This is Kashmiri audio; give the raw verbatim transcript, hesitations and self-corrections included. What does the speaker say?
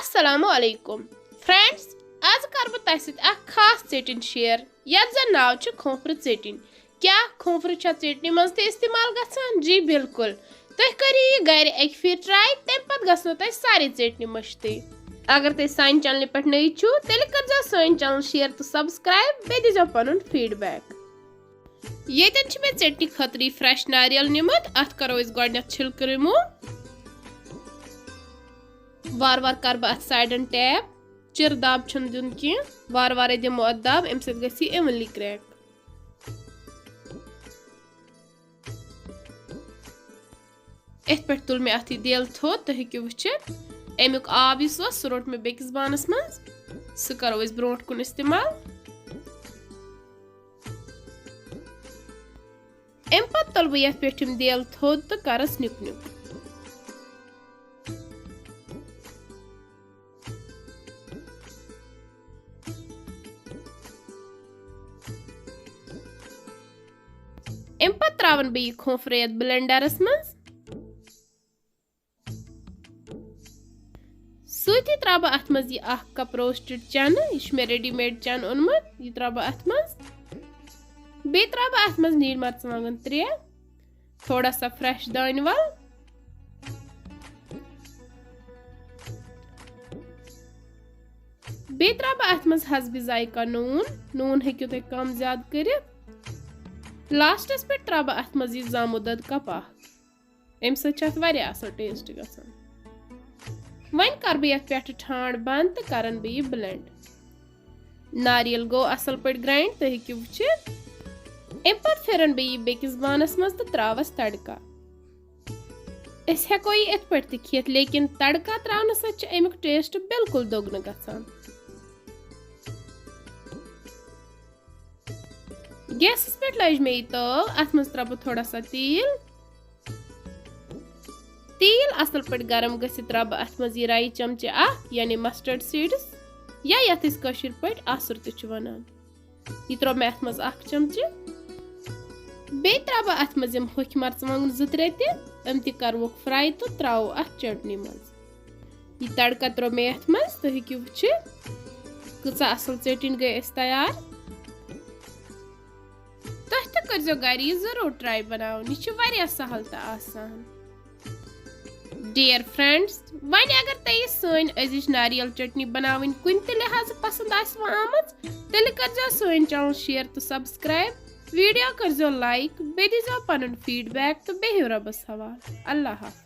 السلام علیکم فرینڈز، آز کر بہٕ تۄہہِ سۭتۍ اکھ خاص ژیٚٹِنۍ شیئر، یتھ زن ناو چھُ کھوٗپرٕ ژیٚٹِنۍ۔ کیٛاہ کھوٗپرٕ چھا ژیٚٹنہِ منٛز تہِ استعمال گژھان؟ جی بالکل، تُہۍ کٔرِو یہِ گرِ اکہِ پھِرِ ٹرائی، تمہِ پتہٕ گژھنو تۄہہِ سارے ژیٚٹنہِ مٔشتٕے۔ اگر تُہۍ سانہِ چینلہِ پٮ۪ٹھ نٔوۍ چھِو، تیٚلہِ کٔرزیٚو سٲنۍ چینل شیئر تہٕ سبسکرائب، بیٚیہِ دیٖزیٚو پنُن فیڈ بیک۔ ییٚتٮ۪ن چھِ مےٚ ژیٚٹنہِ خٲطرٕ یہِ فریش ناریل نیُمُت، اتھ کرو أسۍ گۄڈٕنٮ۪تھ چھِلکہٕ رِموٗو۔ وارٕ وارٕ کرٕ بہٕ اتھ سایڈن ٹیپ، چِرٕ دب چھُنہٕ دیُن کینٛہہ، وارٕ وارے دِمو اتھ دب، امہِ سۭتۍ گژھِ یہِ ایونلی کریک۔ یِتھ پٲٹھۍ تُل مےٚ اَتھ یہِ دیل تھوٚد، تُہۍ ہیٚکِو وٕچھِتھ۔ اَمیُک آب یُس اوس، سُہ روٚٹ مےٚ بیٚکِس بانَس منٛز۔ سُہ کَرو أسۍ برونٛٹھ کُن اِستعمال۔ اَمہِ پَتہٕ تُلہٕ بہٕ یَتھ پٮ۪ٹھ یِم دیل تھوٚد تہٕ کَرَس نیُک نیُک۔ اَمہِ پَتہٕ ترٛاوَن بہٕ یہِ کھوٗپرٕ یَتھ بلینڈرَس منٛز۔ سۭتی ترٛاوٕ بہٕ اَتھ منٛز یہِ اَکھ کپ روسٹڈ چنہٕ، یہِ چھُ مےٚ ریڈی میڈ چنہٕ اوٚنمُت، یہِ ترٛاوٕ بہٕ اَتھ منٛز۔ بیٚیہِ ترٛاوٕ بہٕ اَتھ منٛز نیٖلۍ مرژٕوانٛگن ترٛےٚ، تھوڑا سا فریش دانہِ ول۔ بیٚیہِ ترٛاوٕ بہٕ اَتھ منٛز حسبِ ذائقہ نوٗن، نوٗن ہیٚکِو تُہۍ کم زیادٕ کٔرِتھ۔ لاسٹس پٮ۪ٹھ ترٛاوٕ بہٕ اَتھ منٛز یہِ زامُت دۄد کپ اکھ۔ اَمہِ سۭتۍ چھُ اَتھ واریاہ اَصٕل ٹیسٹ گژھان۔ وۄنۍ کَرٕ بہٕ یَتھ پٮ۪ٹھٕ ٹھانٛڈ بنٛد تہٕ کَرَن بہٕ یہِ بلینڈ۔ ناریل گوٚو اَصٕل پٲٹھۍ گرٛاینڈ، تُہۍ ہیٚکِو وٕچھِتھ۔ اَمہِ پَتہٕ پھِرَن بہٕ یہِ بیٚکِس بانَس منٛز تہٕ ترٛاوَس تڑکا۔ أسۍ ہٮ۪کو یہِ یِتھ پٲٹھۍ تہِ کھٮ۪تھ، لیکن تڑکا ترٛاونہٕ سۭتۍ چھُ اَمیُک ٹیسٹ بالکل دۄگنہٕ گژھان۔ گیسَس پٮ۪ٹھ لٲج مےٚ یہِ تٲو، اَتھ منٛز ترٛاوٕ بہٕ تھوڑا سا تیٖل۔ تیٖل اَصٕل پٲٹھۍ گرم گٔژھِتھ ترٛاوٕ بہٕ اَتھ منٛز یہِ رَیہِ چمچہٕ اَکھ، یعنی مسٹرڈ سیٖڈٕس، یا یَتھ أسۍ کٲشِر پٲٹھۍ آسُر تہِ چھِ وَنان۔ یہِ ترٛوو مےٚ اَتھ منٛز اَکھ چمچہٕ۔ بیٚیہِ ترٛاوٕ بہٕ اَتھ منٛز یِم ہوٚکھۍ مرژٕوانٛگن زٕ ترٛےٚ تہِ، یِم تہِ کَرٕ ووکھ فراے تہٕ ترٛاوو اَتھ چٹنی منٛز۔ یہِ تڑکا ترٛوو مےٚ یَتھ منٛز، تُہۍ ہیٚکِو وٕچھِتھ کۭژاہ اَصٕل ژیٚٹِنۍ گٔے اَسہِ تیار۔ تُہۍ تہِ کٔرزیٚو گرِ یہِ ضروٗر ٹرائی بناوُن، یہِ چھُ واریاہ سہل تہٕ آسان۔ ڈیئر فرینڈز، وۄنۍ اگر تۄہہِ یہِ سٲنۍ أزِچ ناریل چٹنی بناوٕنۍ کُنہِ تہِ لحاظہٕ پسند آسِوٕ آمٕژ، تیٚلہِ کٔرزیٚو سٲنۍ چینل شیئر تہٕ سبسکرائب، ویڈیو کٔرزیٚو لائک، بیٚیہِ دیٖزیٚو پنُن فیڈ بیک تہٕ بِہِو رۄبس حوالہٕ۔ اللہ حافظ۔